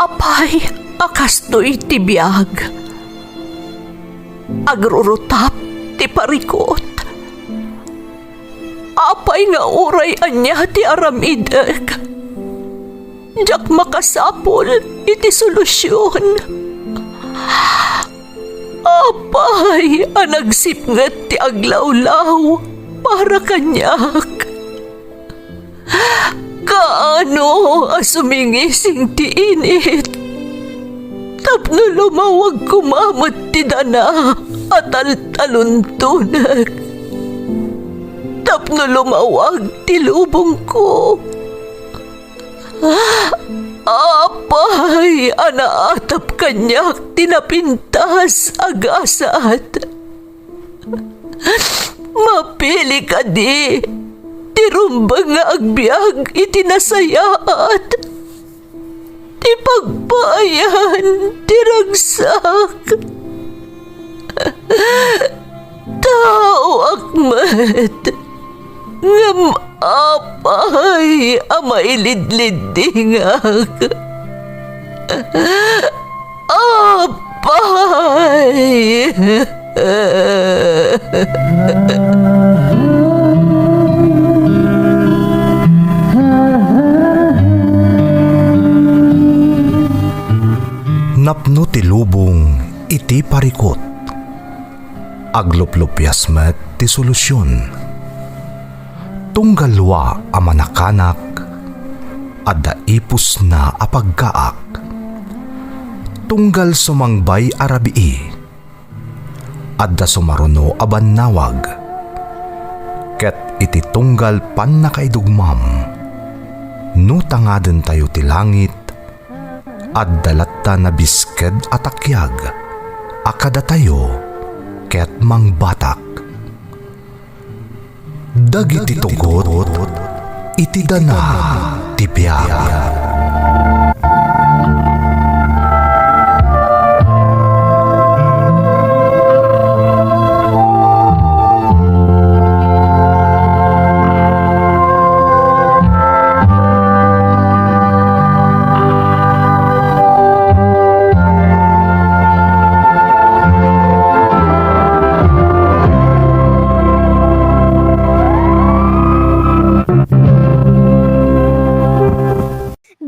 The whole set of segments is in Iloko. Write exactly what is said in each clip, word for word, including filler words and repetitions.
Apay a kastoy ti biag? Agrurutap ti parikut. Apay nga uray ania ti aramidek, diak makasapul iti solusion. Apay a nagsipnget ti aglawlaw para kaniak? Kaano a sumingising ti init tapno lumawag koma met ti dana a taltaluntonek, tapno lumawag ti lubongko? Apay a naatap kaniak ti napintas a gasat? Mapili kadi ti rumbeng nga agbiag iti nasayaat, ti pagpaayan ti ragsak? Taoak met, ngem apay a mailidliddingak? Apay! Napno ti lubong iti parikut. Agluplupias met ti solusion. Tunggal lua a manakanak, adda ipusna a pagkaak. Tunggal sumangbay a rabii, adda sumaruno a bannawag. Ket iti tunggal pannakaidugmam, no tangadentayo ti langit, adda latta nabisked a takiag a kadatayo ket mangbatak. Dagiti tugot iti dana ti biag.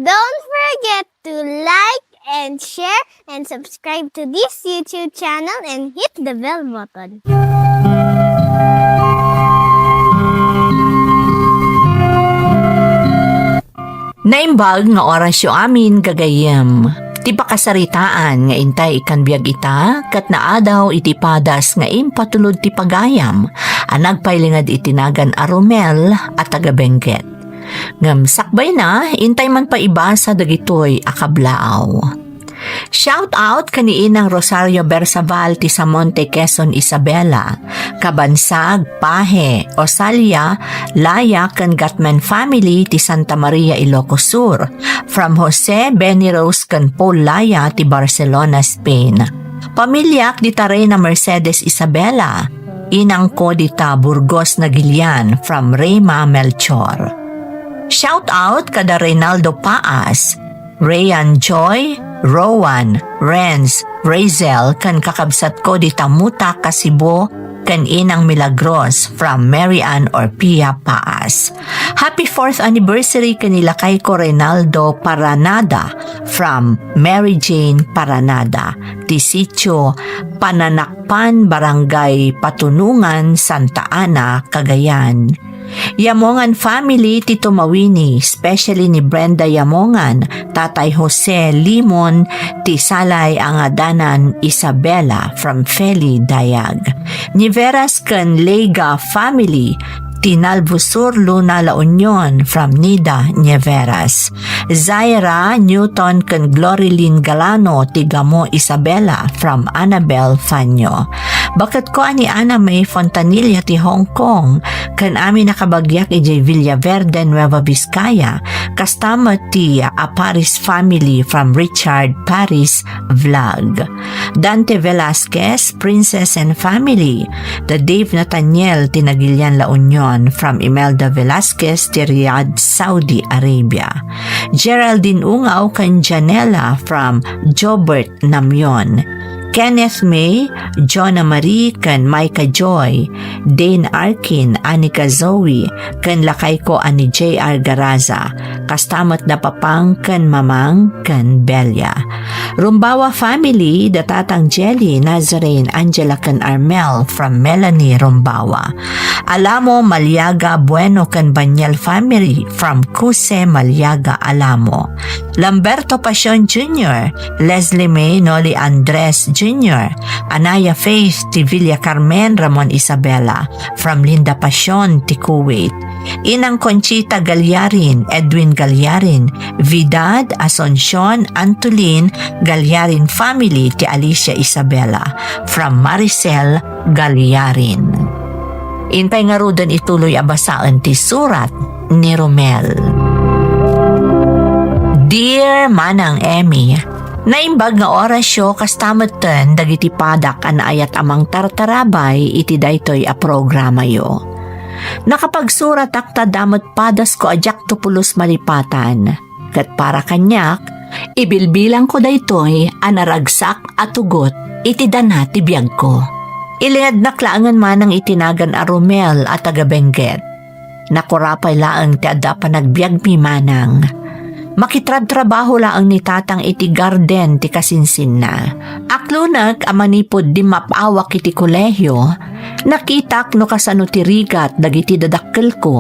Don't forget to like and share and subscribe to this YouTube channel and hit the bell button. Naimbag nga orasyo amin, gagayyem. Ti pakasaritaan nga intay ikkan biag ita, ket naadaw iti padas nga impatulod ti pagayam a nagpailinged iti nagan a Romel a taga-Benguet. Ngem sakbayna, intay man pay ibasa dagitoy a kablaaw. Shout out ken ni Inang Rosario Bersaval ti Samonte, Quezon, Isabela, Kabansag, Pahe, Osalia, Laya ken Gatmen family ti Santa Maria, Ilocos Sur, from Jose, Benny Rose ken Paul Laya ti Barcelona, Spain. Pamiliak dita Reyna Mercedes Isabela, inangko dita Burgos Nagilian from Reyma Melchor. Shout out kada Reynaldo Paas, Rayan Joy, Rowan, Renz, Razel, ken kakabsatko dita Muta, Kasibo, ken Inang Milagros from Mary Ann Orpia Paas. Happy fourth anniversary ken ni lakayko Reynaldo Paranada from Mary Jane Paranada, ti sitio Pananakpan, Barangay Patunungan, Santa Ana, Cagayan. Yamongan family ti tumawini, especially ni Brenda Yamongan, Tatay Jose Limon, ti salay a ngadanan Isabela from Feli Dayag. Nieveras ken Leiga family, ti Nalbosur Luna La Union from Nida Nieveras. Zaira, Newton ken Glory Lynn Galano ti Gamo Isabela from Annabel Fanyo. Baketko a ni Ana May Fontanilla ti Hong Kong, ken amin a kabagiak idiay Villaverde, Nueva Vizcaya, kasta met ti Aparis family from Richard Paris Vlog. Dante Velasquez, Princess and Family, the Dave Nathaniel ti Nagilian La Union from Imelda Velasquez ti Riyadh, Saudi Arabia. Geraldine Ungaw ken Janela from Jobert Namion. Kenneth May, Jonah Marie ken Micah Joy, Dane Arkin, Anika Zoe, ken lakayko a ni J R Garaza, kasta met da Papang ken Mamang ken Belia. Rumbawa family, da Tatang Jelly, Nazarene, Angela ken Armel from Melanie Rumbawa. Alamo, Maliaga, Bueno ken Banyel family from Cuse, Maliaga, Alamo. Lamberto Pasion Junior, Leslie May, Noli Andres Junior, Anaya Faith ti Villa Carmen, Ramon Isabela from Linda Pasion ti Kuwait. Inang Conchita Gallarin, Edwin Gallarin, Vidad, Asuncion, Antolin, Gallarin family ti Alicia Isabela from Maricel Gallarin. Intay ngaruden ituloy a basaen ti surat ni Romel. Dear Manang Emmy, naimbag nga orasyo kasta metten dagiti padak a naayat a mangtartarabay iti daytoy a programayo. Nakapagsuratak ta adda met padasko a diakto pulos malipatan. Ket para kaniak, ibilbilangko daytoy a naragsak a tugot iti dana ti biagko. Ilingednak laengen manang iti nagan a Romel a taga Benguet. Nakurapay laeng ti adda panagbiagmi manang. Makitrabtrabaho laeng ni Tatang iti garden ti kasinsinna. Aklonek a manipud dimmap-awak iti kolehio, nakitak no kasano ti rigat dagiti dadakkelko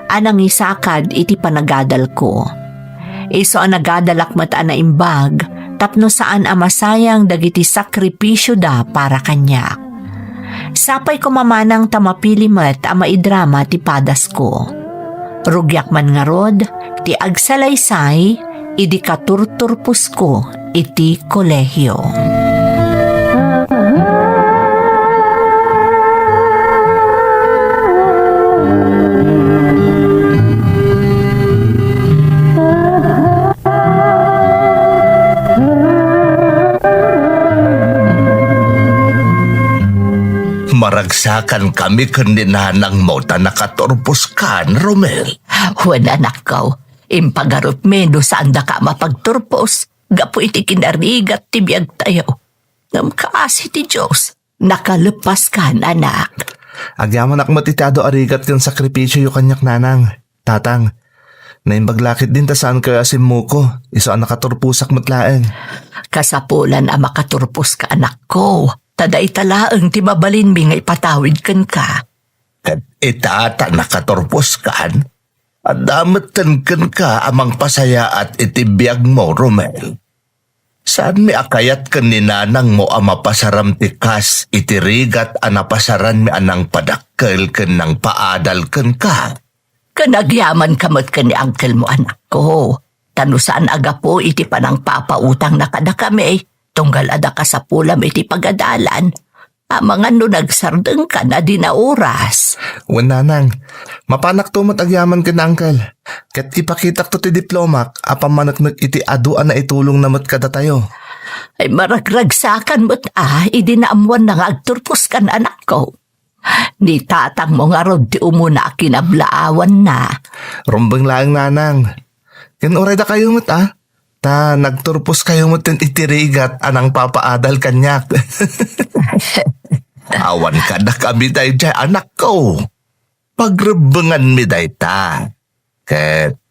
a nangisakad iti panagadalko. Isu a nagadalak met a naimbag tapno saan a masayang dagiti sakripisioda para kaniak. Sapay koma manang ta mapili met a maidrama ti padasko. Rugiak man ngarud ti agsalaysay idi katurturposko iti kolehio. Maragsakan kami ken ni nanangmo ta nakaturposkan, Romel. Wen, anakko, impagarupmi no saandaka a mapagturpos gapu iti kinarigat ti biagtayo. Ngem kaasi ti Dios, nakaleppaskan, anak. Agyamanak met iti adu a rigat ken sakripisioyo kaniak, nanang. Tatang, naimbag la ketdin ta saankayo a simmuko, isu a nakaturposak met laeng. Kasapulan a makaturposka, anakko, ta dayta laeng ti mabalinmi nga ipatawid kenka. Ket ita ta nakaturposkan, adda metten kenka a mangpasayaat iti biagmo, Romel. Saanmi a kayat ken ni nanangmo a mapasaram ti kas iti rigat a napasaranmi a nangpadakkel ken nangpaadal kenka. Ken agyamanka met ken ni angkelmo, anakko, ta no saan a gapu iti panangpapautangna kadakami, tunggal adda kasapulam iti pagadalan, amangan no nagsardengkan a di naoras. Wen, nanang, mapanakto met agyaman ken ni angkel, ket ipakitakto ti diplomak a pammaneknek iti adu a naitulongna met kadatayo. Ay, maragragsakan met a idi naammoanna nga agturposkan, anakko. Ni tatangmo ngarud ti umuna a kinablaawanna. Rumbeng laeng, nanang. Ken uray dakayo met a, ta nagturposkayo met iti rigat a nangpapaadal kaniak. Awan kadakami daydiay, anakko. Pagrebbenganmi dayta. Ket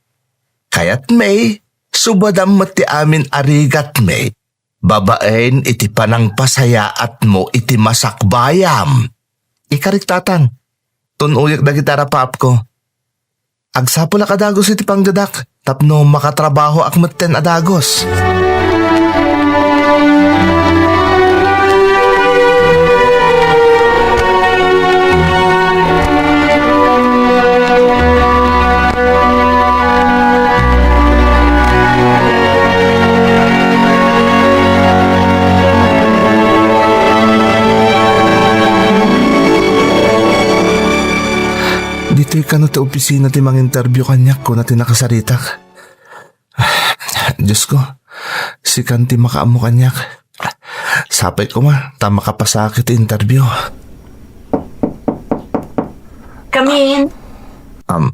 kayatmi, subadam met ti amin a rigatmi babaen iti panangpasayaatmo iti masakbayam. Ikarik, tatang, tun-oyek dagiti arapaapko. Agsapulak a dagus iti panggedak tapno makatrabahoak metten a dagus. Kano ti opisina ti manginterview kaniak, kuna ti nakasaritak. Diyos ko, sikan ti makaammo kaniak. Sapay koma ta makapasakit ti interview. Come in. Um,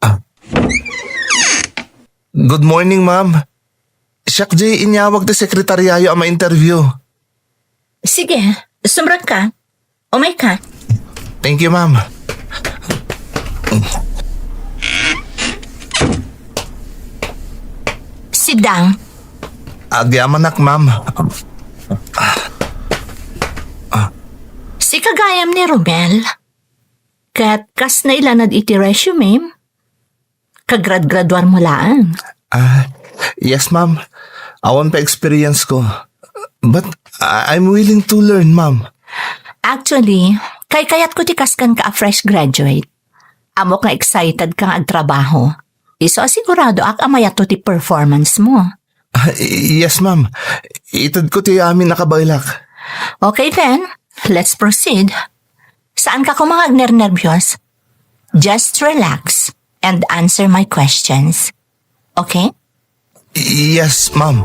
ah. Good morning, ma'am. Siak di inyawag ti sekretaryayo a ma-interview. Sige, sumrek ka. Umay ka. Thank you, ma'am. Sit down. Agyamanak, ma'am. Sika gayam ni Romel. Ket kas nailanad iti resume, kagrad-graduar mo laeng. Ah, yes, ma'am. Awan pa experience ko. But I- I'm willing to learn, ma'am. Actually, kaykayat ko ti kaskan ka a fresh graduate. Amok nga excited ka nga agtrabaho. Isu a siguradoak a mayatto ti performance mo. Ah, y- yes, ma'am. Ited ko ti amin a kabaelak. Okay then, let's proceed. Saan ka koma nga agnernerbios? Just relax and answer my questions. Okay? Yes, ma'am.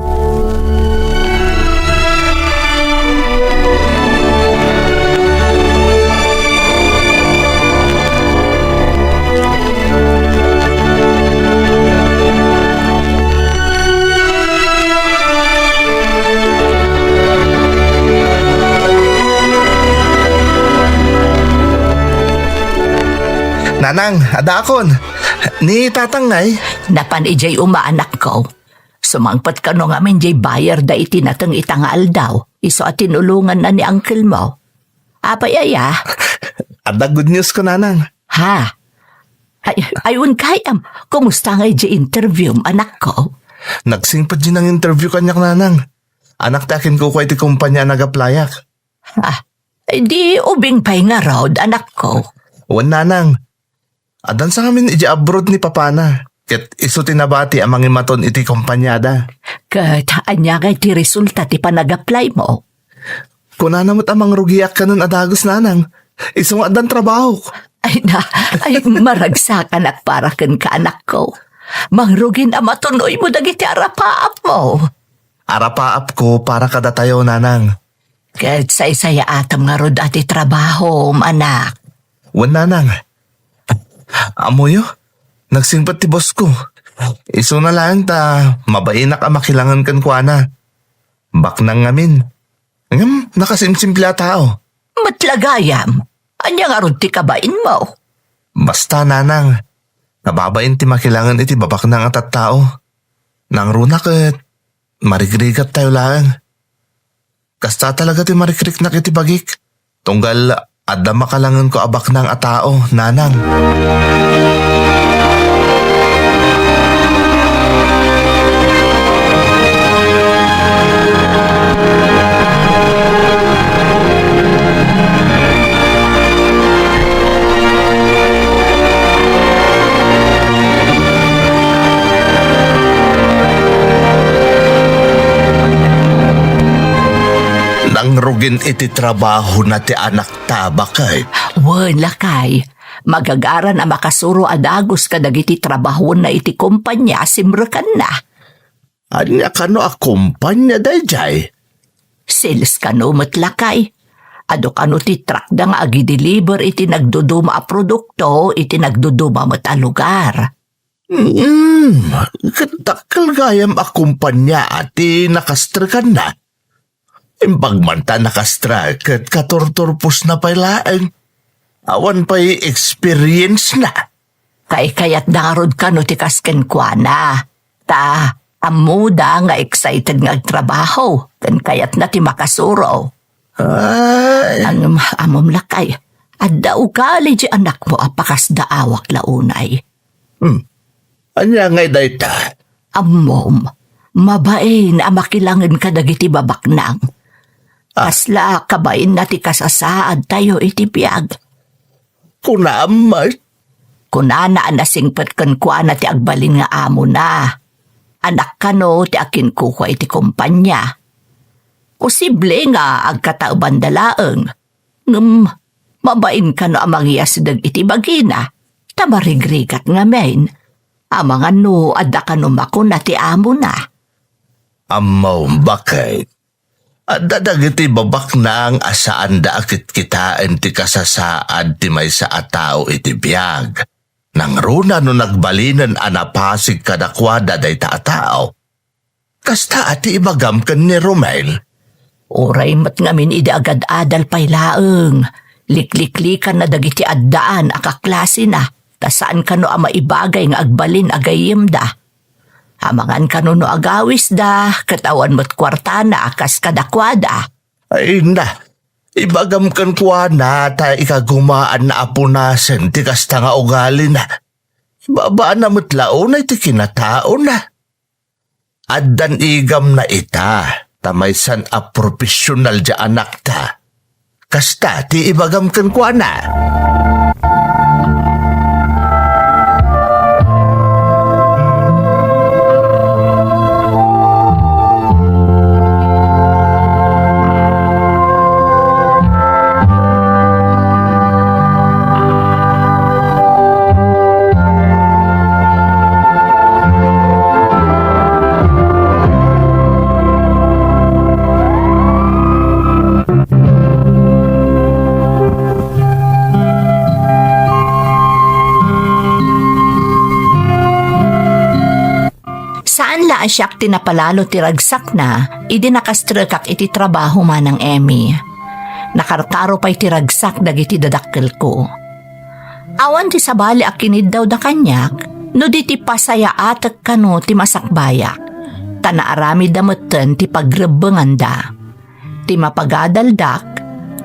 Nanang, addaakon. Ni tatang ngay? Napan idiay uma, anakko. Sumangpet kano ngamin diay buyer da iti nateng ita nga aldaw, isu a tinulonganna ni uncle mo. Apay aya? Adda good news ko, nanang. Ha? Ay, ay, wen kayam. Kumusta ngay diay interview, anakko? Nagsingpet diay nang-interview kaniak, nanang. Anak ti akinkukua iti kompania a nag-applyak. Ha? Ay, di ubing pay ngarud, anakko. Wen, nanang. Addansa ngamin idiay abroad ni papana, ket isu ti nabati a mangimaton iti kompaniada. Ket ania ngay ti resulta ti panag-apply mo? Kunana met a mangrugiak kanon a dagus, nanang. Isu nga addan trabahok. Ay na, ay maragsakanak para kenka, anakko. Mangrugin a matunoymo dagiti arapaapmo. Arapaapko para kadatayo, nanang. Ket saysayaatam ngarud a ti trabahom, anak. Wen, nanang. Ammoyo, nagsingpet ti bossko. Isuna laeng ta mabainak a makilangen kenkuana. Baknang ngamin. Ngem nakasimsimple a tao. Met la gayam, ania ngarud ti kabainmo? Basta, nanang, nababain ti makilangen iti babaknang a tattao. Nangruna ket marigrigattayo laeng. Kasta talaga ti marikriknak iti bagik. Tunggal adda makalangenko a baknang a tao, nanang. Nangrugin iti trabahona ti anakta, baket. Wen, lakay. Magagaran a makasuro a dagus kadagiti trabahonna iti kompania a simrekanna. Ania kano a kompania daydiay? Sales kano met, lakay. Adu kano ti truckda nga agideliver iti nagduduma a produkto iti nagduduma met a lugar. Hmm, ket dakkel gayam a kompania ti nakastrekanna. Imbag man ta nakastrike ket katurturposna pay laeng. Awan pay experience-na. Kaykayatda ngarud kano ti kas kenkuana. Ta ammoda nga excited nga agtrabaho ken kayatna ti makasuro. Ay. Ngem, ammom lakay, adda ugali ti anakmo a pakasdaawak la unay. Hmm. Ania ngay dayta? Ammom, mabain a makilangen kadagiti babaknang. Ah. Kasla kabainna ti kasasaadtayo iti biag. Kunam met. Kunana a nasingpet kenkuana ti agbalin nga amona. Anak kano ti akinkukua iti kompania. Posible nga agkataebanda laeng. Ngem, mabain kano a mangiyasideg iti bagina. Ta marigrigat ngamin. Amangan no adda kano makuna ti amona. Ammom, baket. Adda dagiti babaknang a saanda a kitkitaen ti kasasaad ti maysa a tao iti biag. Nangruna no nagbalinen a napasig kadakuada dayta a tao. Kasta a ti ibagam ken ni Romel. Uray met ngamin idi agad-adal pay laeng, likliklikanna dagiti addaan a kaklasina, ta saan kano a maibagay nga agbalin a gayyemda. Amangan kano no agawisda, ket awan met kuartana a kas kadakuada. Ay, na, ibagam kenkuana ta ikagumaanna a punasen ti kasta nga ugalina. Ibabaanna met la unay ti kinataona. Addan igamna ita, ta maysan a profesional diay anakta. Kasta ti ibagam kenkuana. Saan la a siak ti napalalo ti ragsakna idi nakastrekak iti trabaho, Manang Emmy. Nakarkaro pay ti ragsak dagiti dadakkelko. Awan ti sabali a kiniddawda kaniak no di ti pasayaatek kano ti masakbayak, ta naaramidda metten ti pagrebbenganda. Ti mapagadaldak,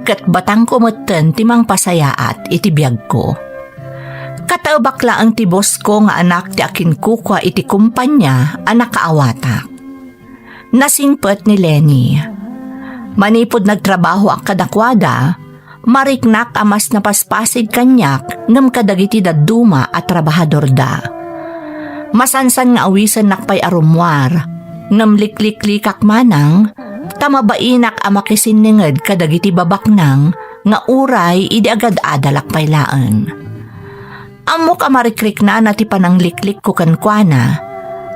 ket batangko metten ti mangpasayaat iti biagko. Kataebak laeng ti bosko nga anak ti akinkukua iti kompania a nakaawatak. Nasingpet ni Lenny. Manipud nagtrabahoak kadakuada, mariknak a mas napaspasig kaniak ngem kadagiti dadduma a trabahadorda. Masansan nga awisennak pay a rummuar, ngem likliklikak manang, ta mabainak a makisinninged kadagiti babaknang nga uray idi agad-adalak pay laeng. Ammok a marikriknana ti panangliklikko kenkuana,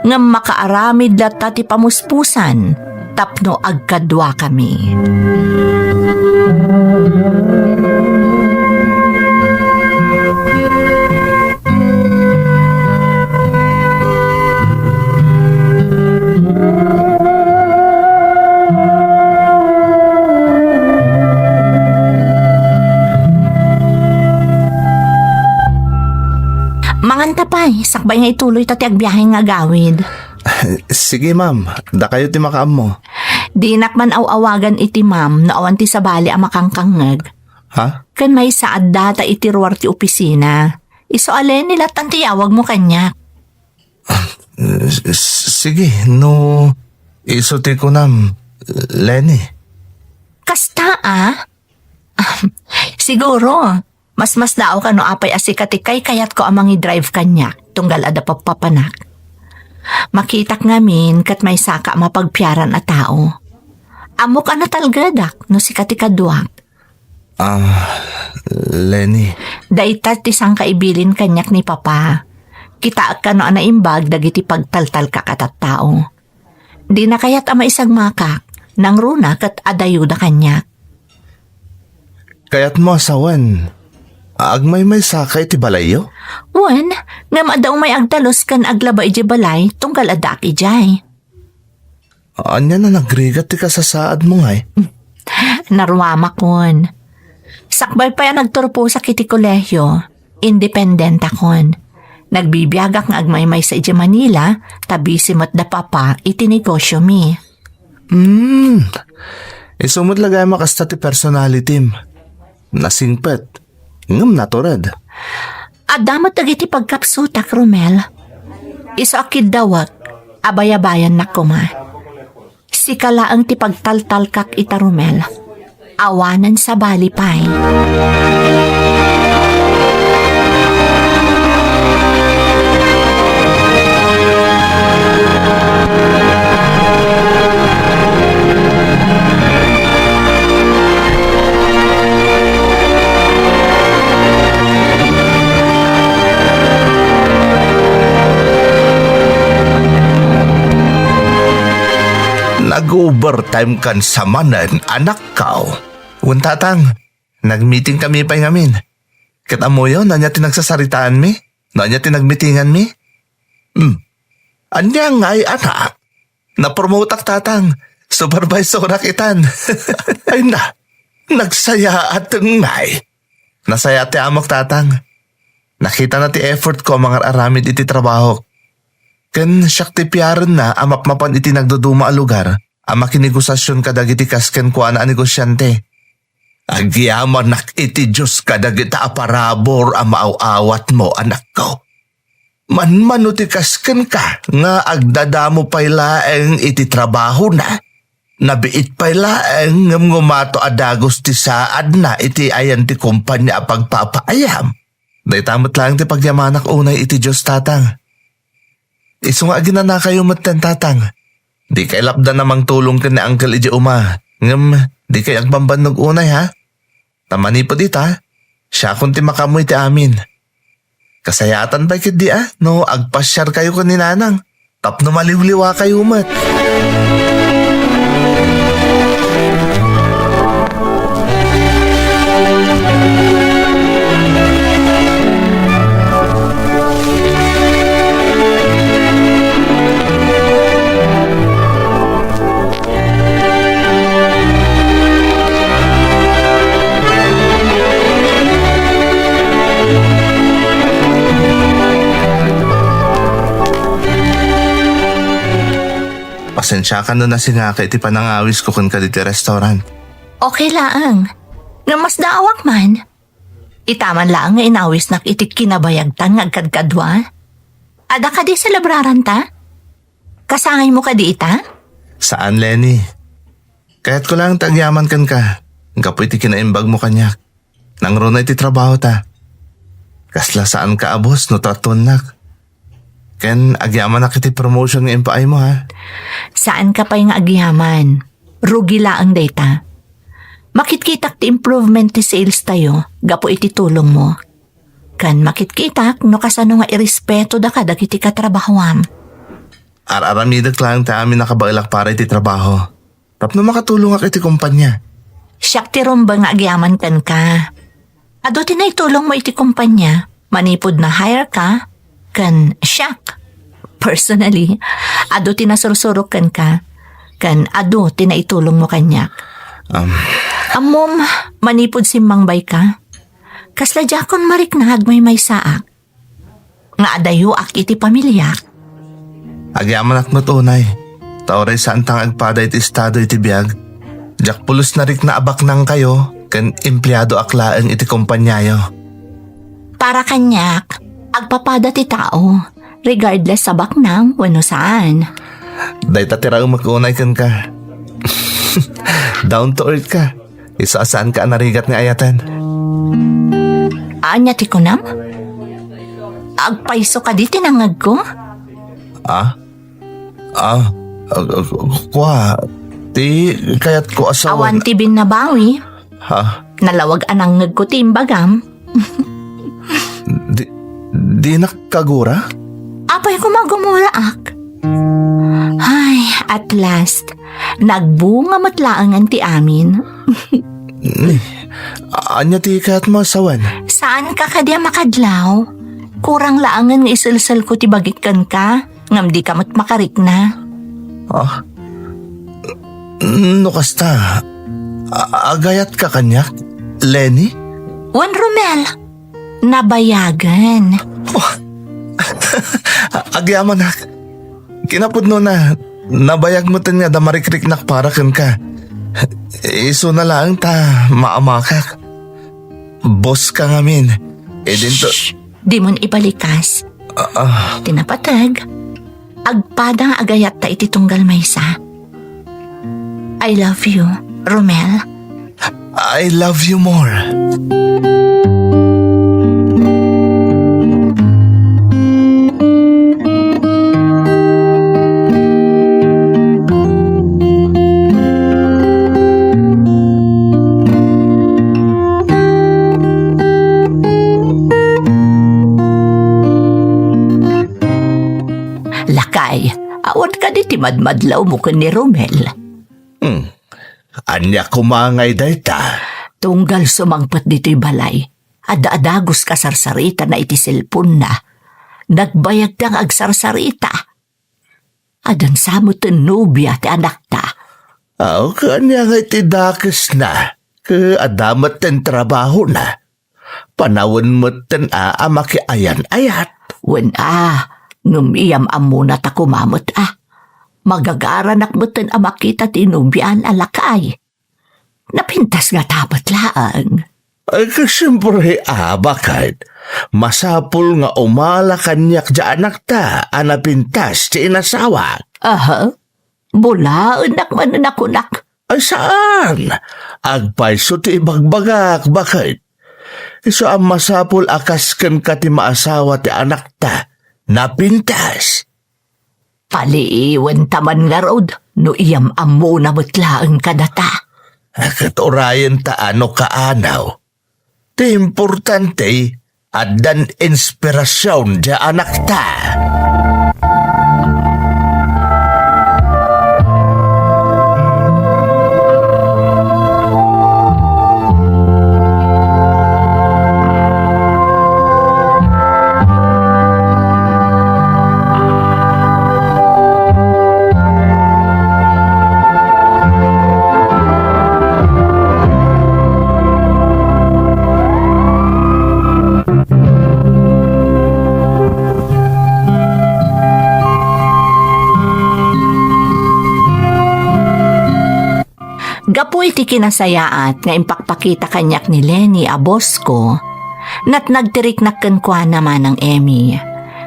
ngem makaaramid latta ti pamuspusan tapno agkaduakami. Manganta pay, sakbay nga ituloyta ti agbiahe nga agawid. Sige, ma'am. Dakayo ti makaammo. Dinak man aw-awagan iti ma'am no awan ti sabali a makangkangngeg. Ha? Ken maysa adda ta iti ruar ti opisina. Isu a Lenny lattan ti yawagmo kaniak. S-, s-, sige, no isu ti kunam, Lenny. Kasta, a? Siguro, mas masdaaw kano apay a sika ti kaykayatko a mangi-drive kaniak tunggal adda pappapanak. Makitak ngamin ket maysaka a mapagpiaran a tao. Ammok a natalgedak no sika ti kaduak. Ah, Lenny. Dayta ti sangkaibilin kaniak ni Papa. Kitaek kano a naimbag dagiti pagtaltalkak a tattao. Dina kayat a maisagmakak, nangruna ket adayoda kaniak. Kayatmo a sawen, agmaymaysaka iti balayyo? Wen, ngem adda umay agdalus ken aglaba idiay balay tunggal addaak idiay. Ania a nagrigat ti kasasaadmo ngay? Naruamakon. Sakbay pay a nagturposak iti kolehio, independentakon. Nagbibiagak nga agmaymaysa idiay Manila, ta busy met da Papa iti negosiomi. Hmm. Isu met la gayam a kasta ti personalityem. Nasingpet, ngem natured. Adda met dagiti pagkapsutak, Romel. Isu a kiddawek, abayabayannak koma. Sika laeng ti pagtaltalkak ita, Romel. Awanen sabali pay. Ag-overtime kan samanen, anakko. Wen, Tatang. Nagmitingkami pay ngamin. Ket ammoyo no ania ti nagsasaritaanmi? No ania ti nagmitinganmi? Hmm. Ania ngay, anak? Napromoteak, Tatang. Supervisorak itan. Ay na, nagsayaaten ngay. Nasayaat ti amok, Tatang. Nakitana ti effortko a mangar-aramid iti trabahok. Ken siak ti piarenna a mapmapan iti nagduduma a lugar a makinegosasion kadagiti kas kenkuana a negosiante. Agyamanak iti Dios kadagita a parabur a maaw-awatmo, anakko. Manmano ti kas kenka nga agdadamo pay laeng iti trabahona. Nabiit pay laeng ngem ngumato a dagus ti saadna iti ayan ti kompania a pagpapaayam. Dayta met laeng ti pagyamanak unay iti Dios, Tatang. Isu nga aginanakayo metten, Tatang. Dikay lapdan a mangtulong ken ni Uncle idiay uma, ngem dikay agbambannog unay, ha? Ta manipud ita, siakon ti makaammo iti amin. Kasayaatan pay ketdi a no agpasiarkayo ken ni Nanang tapno maliwliwakayo met. Pasensiakan no nasingaka iti panangawisko kenka ditoy restaurant. Okay laeng. Ngem masdaawak man. Ita man laeng nga inawisnak iti kinabayagtan nga agkadkadua. Adda kadi selebraranta? Kasangaymo kadi ita? Saan, Lenny. Kayatko laeng ti agyaman kenka, gapu iti kinaimbagmo kaniak. Nangruna iti trabahota. Kasla saanka a boss no tratuennak. Ken agyamanak iti promotion nga impaaymo, ha? Saanka pay nga agyaman. Rugi laeng dayta. Makitkitak ti improvement ti sales tayo gapu iti tulongmo. Ken makitkitak no kasano nga irespetodaka dagiti katrabahoam. Ar-aramidek laeng ti amin a kabaelak para iti trabaho. Tapno makatulongak iti kompanya. Siak ti rumbeng nga agyaman kenka. Adu ti naitulongmo iti kompanya manipud na-hire ka, ken siak. Personally, adu ti nasursurok kenka, ken adu ti naitulongmo kaniak. Um. Ammom, manipud simmangbayka, kasla diakon marikna nga agmaymaysaak nga adayoak iti pamiliak. Agyamanak met unay, ta uray saanta nga agpada iti estado iti biag, diak pulos narikna a baknangkayo ken empleadoak laeng iti kompanyayo. Para kaniak, agpapada ti tao, regardless a baknang wenno saan. Dayta ti raemek unay kenka. Down to earth ka. Isu a saanka a narigat nga ayaten. Ania ti kunam? Agpayso kadi ti nangngegko? Ah? Ah, ah, ah, kua, ti kayatko a sawen. Awan ti binnabawi. Ha? Nalawag a nangngegko ti imbagam. Di, dinak kagura? Apay koma gumuraak? Ay, at last, nagbunga met laengen ti amin. Ni, ania ti kayatmo a sawen? Saanka kadi a makadlaw? Kurang laengen nga iselselko ti bagik kenka, ngem dika met makarikna. Ah? No kasta, a-, agayatka kaniak, Lenny? Wen, Romel, nabayagen. Oh. Agyamanak. Kinapudnona, nabayag metten nga adda marikriknak para kenka. Isuna laeng ta maamakak. Boss ka ngamin. Idinto. Shh! Dimon ibalikas. Ah, ah. Ti napateg, agpada nga agayatta iti tunggal maysa. I love you, Romel. I love you more. Lakay, awan kadi ti madmadlawmo ken ni Romel? Hmm. Ania koma ngay dayta? Tunggal sumangpet ditoy balay, adda a dagus kasarsarita na iti cellphone-na. Nagbayagda nga agsarsarita. Adda sa metten nobia ti anakta. Aw, ket ania ngay ti dakesna? Ket adda metten trabahona. Panawen metten a, a makiayan-ayat. Wen a, ngem iyam-ammona ta koma met a. Magagaranak metten a makita ti nobian a lakay. Napintas ngata met laeng. Ay, ket siempre, a, baket. Masapul nga umala kaniak diay anakta a napintas ti inasawak. Aha. Bulaennak manen a kunak. Ay, saan? Agpayso ti ibagbagak, baket. Isu a masapul a kas kenka ti maasawa ti anakta. Napintas. Paliiwenta man ngarud no iyam-ammona met laeng kadata. A, ket urayenta a no kaanaw. Ti importante, addan inspirasyon diay anakta. Gapu iti kinasayaat nga impakpakita kaniak ni Lenny a boss-ko, natnag ti riknak kenkuana, Manang Emmy.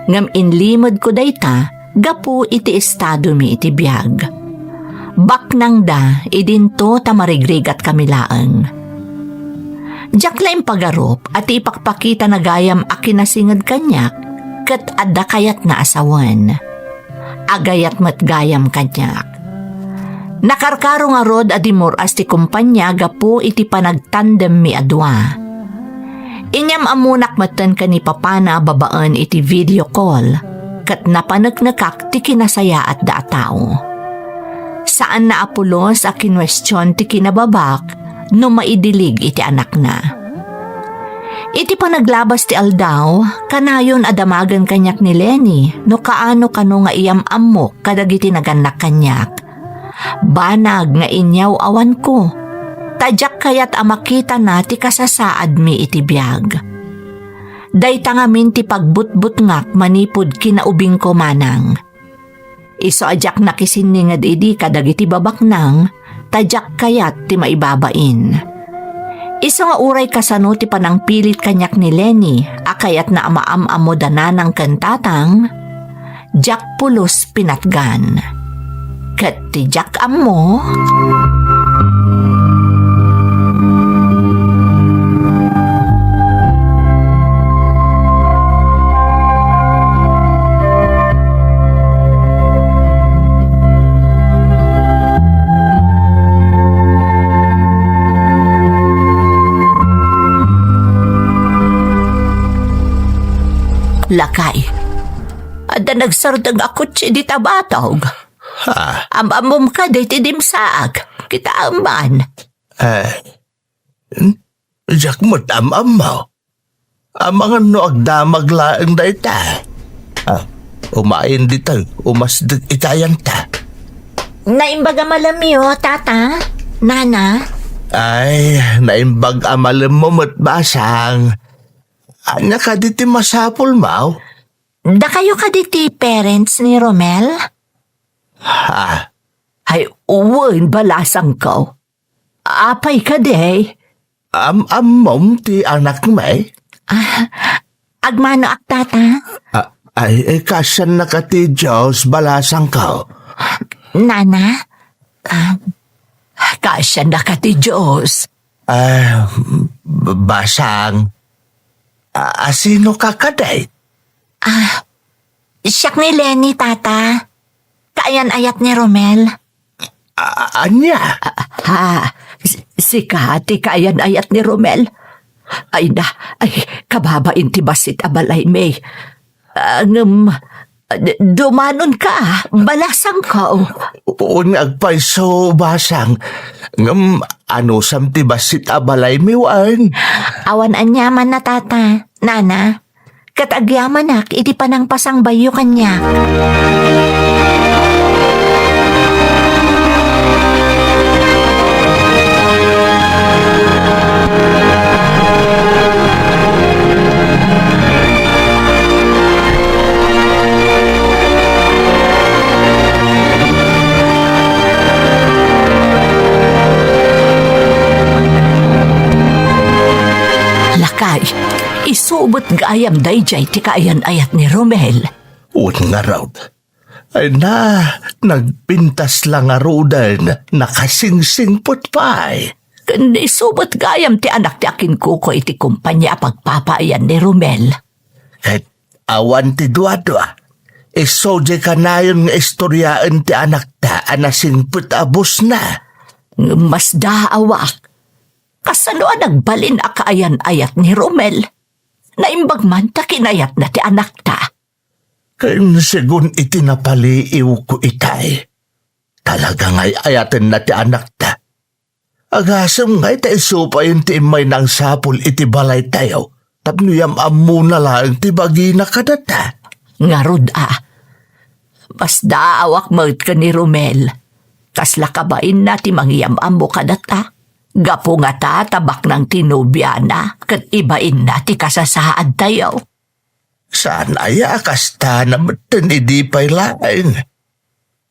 Ngem inlimedko dayta gapu iti estadomi iti biag. Baknangda idinto ta marigrigatkami laeng. Diak la impagarup a ti ipakpakitana gayam a kinasinged kaniak ket adda kayatna a sawen. Agayat met gayam kaniak. Nakarkaro ngarud a dimur-as ti kompania gapu iti panagtandemmi a dua. Inyam-ammonak metten ken ni papana babaen iti video call, ket napaneknekak ti kinasayaatda a tao. Saanna a pulos a kinuestion ti kinababak no maidilig iti anakna. Iti panaglabas ti aldaw, kanayon a damagen kaniak ni Lenny no kaano kano nga iyam-ammok kadagiti nagannak kaniak. Banag nga inyaw-awanko, ta diak kayat a makitana ti kasasaadmi iti biag. Dayta ngamin ti pagbutbutngak manipud kinaubingko, Manang. Isu a diak nakisinninged idi kadagiti babaknang, ta diak kayat ti maibabain. Isu nga uray kasano ti panangpilit kaniak ni Lenny a kayatna a maam-ammo da nanang ken tatang, diak pulos pinatgan. Ket ti diak ammo, Lakay, adda nagsardeng a kotse dita batog. Ha? Am-ammom kadi ti dimsaak? Kitaem man. Eh, hmm? Diak met am-ammo. Amangan no agdamag laeng dayta. Ah, umayen dita, umasdek iti ayanta. Naimbag a malemyo, Tata, Nana. Ay, naimbag a malemmo met, Basang. Ania kadi ti masapulmo? Dakayo kadi ti parents ni Romel? Ha? Ay, wen, balasangko. Apay kadi? Am-ammom ti anakmi? Ah, agmanoak, Tata. Ah, ay, eh, kaasiannaka ti Dios, balasangko. Nana? Ah, kaasiannaka ti Dios. Ah, b-, Basang. Ah, asinoka kadi? Ah, siak ni Lenny, Tata. Kaayan-ayat ni Romel. A-, ania? Ah, ha, s-, sika ti kaayan-ayat ni Romel? Ay na, ay, kababain ti bassit a balaymi. Ah, ngem, D-, dumanonka, balasangko. Wen, agpayso, basang. Ngem, anusam ti bassit a balaymi wen? Awan aniamanna, tata, nana. Ket agyamanak iti panangpasangbayyo kaniak. Lakay, isu met gayam daydiay ti kaayan-ayat ni Romel. Wen ngarud. Ay na, nagpintas la ngaruden, nakasingsingpet pay. Ken isu met gayam ti anak ti akinkuko iti kompania a pagpapaayan ni Romel. Ket awan ti duadua. Isu diay kanayon nga istoriaen ti anakta a nasingpet a busna. Ngem masdaawak. Kasano a nagbalin a kaayan-ayat ni Romel? Naimbag man ta kinayatna ti anakta. Ken segun iti napaliiwko itay, talaga nga ay-ayatenna ti anakta. Agasem nga ita isu payen ti immay nangsapul iti balaytayo tapno yam-ammona laeng ti bagina kadata. Ngarud a, masdaawak met ken ni Romel. Kasla kabainna ti mangyam-ammo kadata. Gapu ngata ta baknang ti nobiana ket ibainna ti kasasaadtayo. Saan aya a kasta na metten idi pay laeng?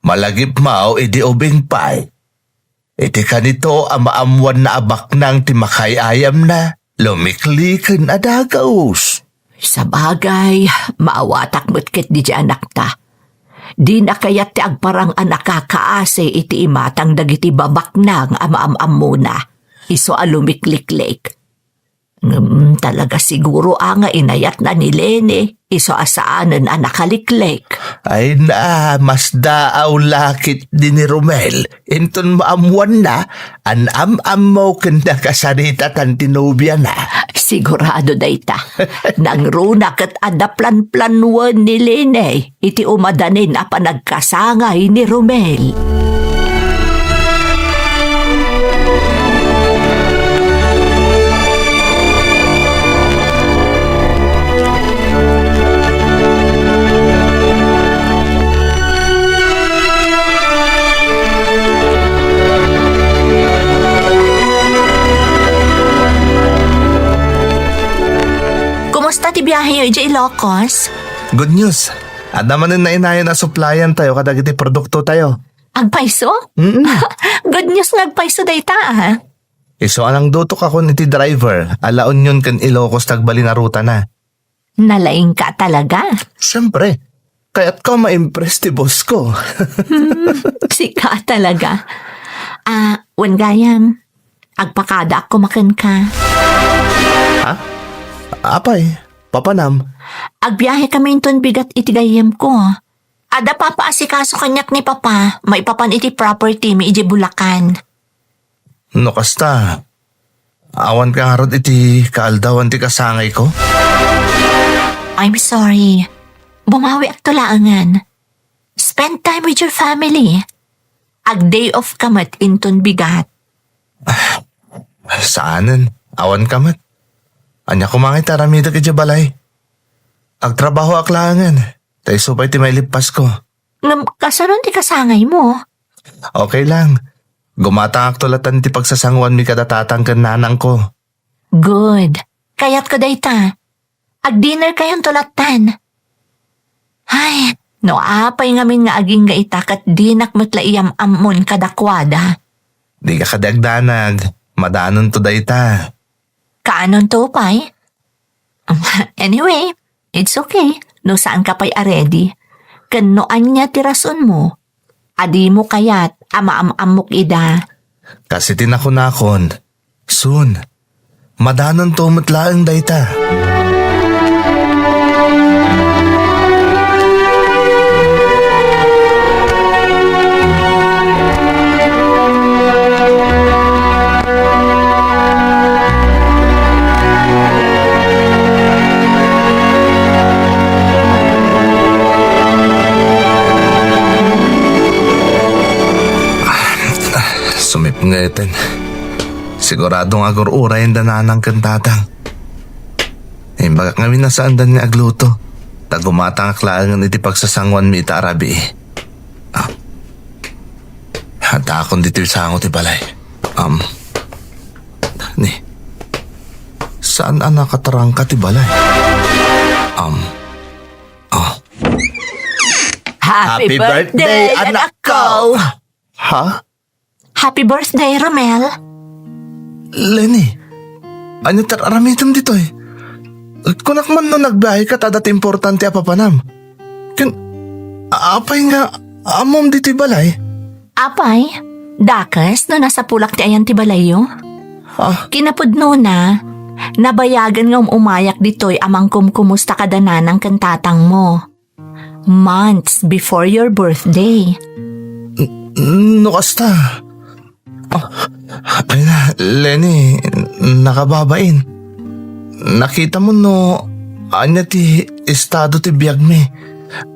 Malagipmaw idi ubing pay. Iti kanito a maammoanna a baknang ti makaay-ayamna, lumikliken a dagus. Sabagay, maawatak met ketdi diay anakta. Dina kayat ti agparang a nakakaasi iti imatang dagiti babaknang a maam-ammona. Isu a lumikliklik. Ngem talaga siguro a nga inayatna ni Lene, isu a saanen a nakaliklik. Ay na, masdaaw la ketdi ni Romel. Inton maammoanna, an-am-ammo ken nakasaritatan ti nobiana. Sigurado dayta. Nangruna ket adda planplanuan ni Lene iti umadanin a panagkasangay ni Romel. Kumusta ti biaheyo idiay Ilocos? Good news. Adda manen nainayon a supplyan tayo kadagiti produkto tayo. Agpayso? Mm. Good news nga agpayso dayta, ah. Isu a nangdutok akon iti driver a La Union ken Ilocos ti agbalin a rutana. Nalaingka talaga. Siyempre. Kayatko a ma-impress ti boss ko. Hmm, sika talaga. Ah, wen gayam, agpakadaak koma kenka. Ha? Apay, papanam? Agbiahe kami inton bigat iti gayyemko. Adda papaasikaso kaniak ni Papa maipapan iti property mi idiay Bulacan. No kasta, awanka ngarud iti kaaldawan ti kasangayko? I'm sorry. Bumawiakto laengen. Spend time with your family. Ag-day off ka met inton bigat. Saanen, awanka met. Ania koma nga iti aramidek idiay balay? Agtrabahoak laengen. Ta isu pay ti mailippasko. Ngem, kasano ti kasangaymo? Okay lang. Gumatangakto lattan ti pagsasanguanmi kada tatang ken nanangko. Good. Kayatko dayta. Ag-dinner kayonto lattan. Ay, no apay ngamin nga agingga ita ket dinak met la iyam-ammon kadakuada. Dika kadi agdanag. Madanonto dayta. Kaanonto pay? Anyway, it's okay no saanka pay a ready. Ken no ania ti rasonmo, a dimo kayat a maam-ammok ida. Kas iti nakunakon, soon, madanonto met laeng dayta. Ngem, sigurado nga agur-urayen da nanang ken tatang. Imbagak ngamin a saandan nga agluto, ta gumatangak laengen iti pagsasanguanmi ita a rabii. Ah. Adakon ditoy sango ti balay. Um, ni, saan a nakatarangka ti balay? Um, ah. Happy Happy birthday, birthday, anakko! Anakko! Ha? Happy birthday, Romel. Leni, ania ti ar-aramidem ditoy? Kunak man no nagbiaheka ta adda ti importante a papanam. Ken, a-, apay nga ammom ditoy balay? Apay, dakes no nasapulak ti ayan ti balayyo? Ah. Kinapudnona, nabayagen nga um-umayak ditoy a mangkumkumusta kada nanang ken tatangmo. Months before your birthday. N-, no kasta. Ah, ay na, Leni, nakababain. Nakitam no ania ti estado ti biagmi.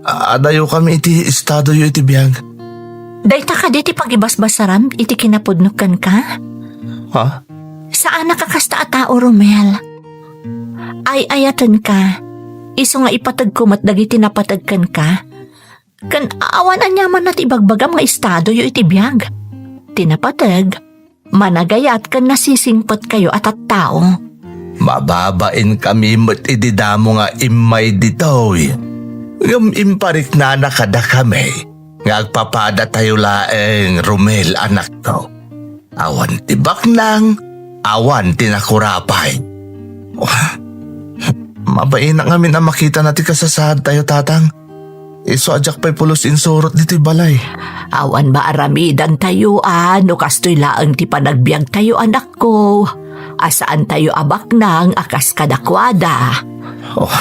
Adayokami iti estadoyo iti biag. Dayta kadi ti pagibasbasaram iti kinapudnok kenka? Ha? Saanak a kasta a tao, Romel. Ay-ayatenka. Isu nga ipateg ko met dagiti napateg kenka. Ken awan aniamanna ti ibagbagam nga estadoyo iti biag. Ti napateg, managayat ken nasisingpetkayo a tattao. Mababainkami met idi damo nga immay ditoy. Ngem impariknana kadakami nga agpapadatayo laeng, Romel, anakko. Awan ti baknang, awan ti nakurapay. Wah, mabainak ngamin a makitana ti kasasaadtayo, Tatang. Isu a diak pay pulos insurot ditoy balay. Awan maaramidantayo a no kastoy laeng ti panagbiagtayo, anakko, a saantayo a baknang a kas kadakuada. Oh.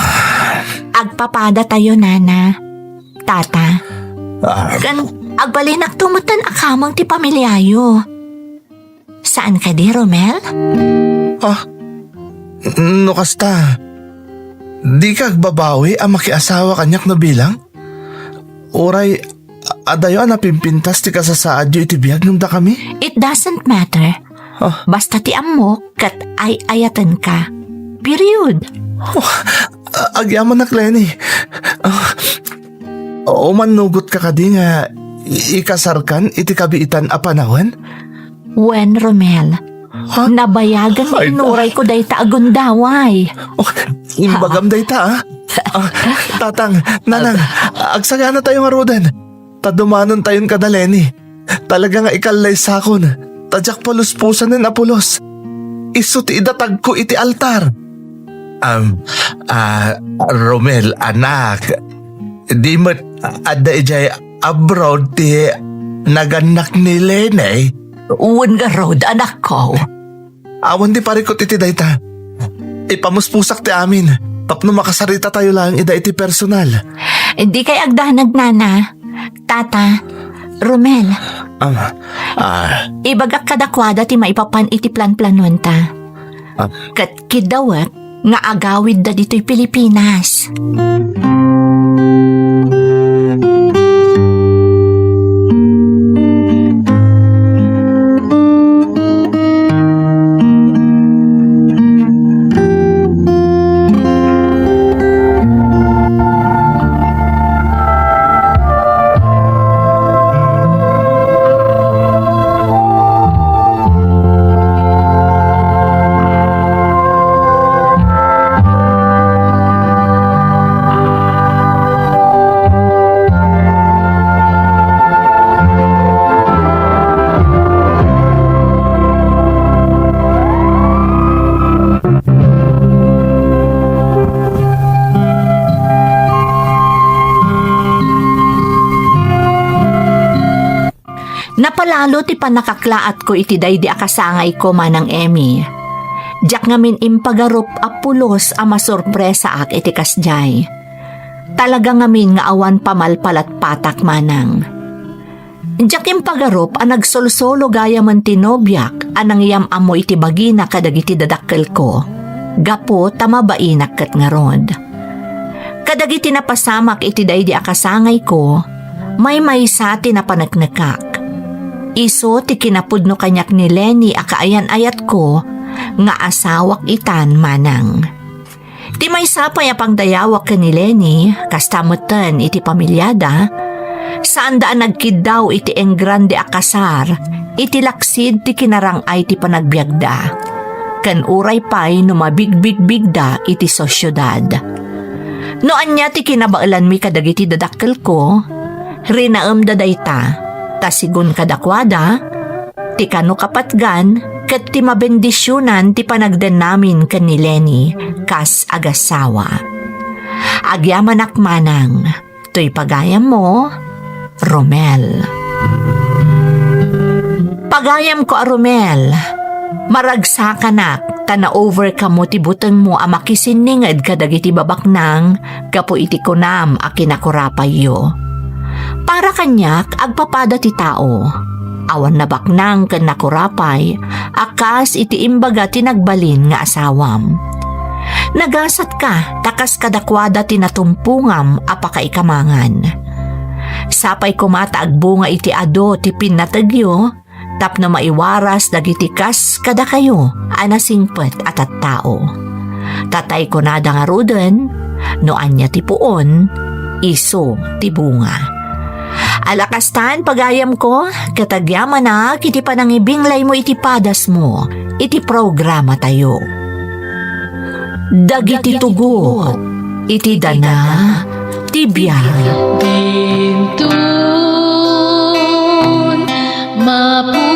Agpapadatayo, Nana, Tata. Ah. Ken agbalinakto metten a kameng ti pamiliayo. Saan kadi, Romel? Ah, no kasta, dika agbabawi a makiasawa kaniak no bilang? Uray, adayo a napimpintas ti kasasaadyo iti biag ngem dakami? It doesn't matter. Ah. Basta ti ammok ket ay-ayatenka. Period. Oh, a-, agyamanak, Leni. Ah, umannugotka kadi nga i-, ikasarkan iti kabiitan a panawen? Wen, Romel. Ha? Nabayagen nga Ay, inuray ko dayta a gundaway. Oh, imbagam dayta, ah. Ah, Tatang, Nanang, agsaganatayo ngaruden. Ta dumanontayon kada Leni. Talaga nga ikallay sakon. Ta diak paluspusanen a pulos. Isu ti idatagko iti altar. Um, ah, Romel, anak, di met adda idiay abroad ti nagannak ni Leni? Wen ngarud, anakko. Awan ti parikut iti dayta. Ipamuspusak ti amin tapno makasaritatayo laeng ida iti personal. Dikay agdanag, Nana. Tata, Romel. Ah, ah. Ibagak kadakuada ti maipapan iti planplanuenta. Ah. Ket kidawek nga agawidda ditoy Pilipinas. Napalalo ti pannakaklaatko iti daydi a kasangayko, Manang Emmy. Diak ngamin impagarup a pulos a masurpresaak iti kasdiay. Talaga ngamin nga awan pamalpalatpatak, Manang. Diak impagarup a nagsolsolo gayamen ti nobiak a nangyam-ammo iti bagina kadagiti dadakkelko, gapu ta mabainak ket ngarud. Kadagiti napasamak iti daydi a kasangayko, maymaysa ti napaneknekak. Isu ti kinapudno kaniak ni Leni a kaayan-ayatko nga asawak itan, manang. Ti maysa pay a pangdayawak ken ni Leni, kasta metten iti pamiliada, saanda a nagkiddaw iti engrande a kasar iti laksid ti kinarang-ay ti panagbiagda, ken uray pay no mabigbigbigda iti sosiedad. No ania ti kinabaelanmi kadagiti dadakkelko, rinaemda dayta, ta sigun kadakuada, ti kano kapatgan ket ti mabendisionan ti panagdennamin ken ni Leni kas agasawa. Agyamanak, manang, toy pagayammo, Romel. Pagayamko a Romel, maragsakanak ta na-overcome-mo ti butengmo a makisinninged kadagiti babaknang gapu iti kunam a kinakurapayyo. Para kaniak, agpapada ti tao. Awan nabaknang ken nakurapay a kas iti imbaga ti nagbalin nga asawam. Nagasatka ta kas kadakuada ti natumpongam a pakaikamangan. Sapay koma ta agbunga iti adu ti pinnategyo tapno maiwaras dagiti kas kadakayo a nasingpet a tattao. Tatay kunada ngaruden, no ania ti puon, isu ti bunga. Alakastan, pagayamko, ket agyamanak iti panangibinglaymo iti padasmo iti programatayo. Dagiti tugot iti dana ti biag. Dintun, mapu-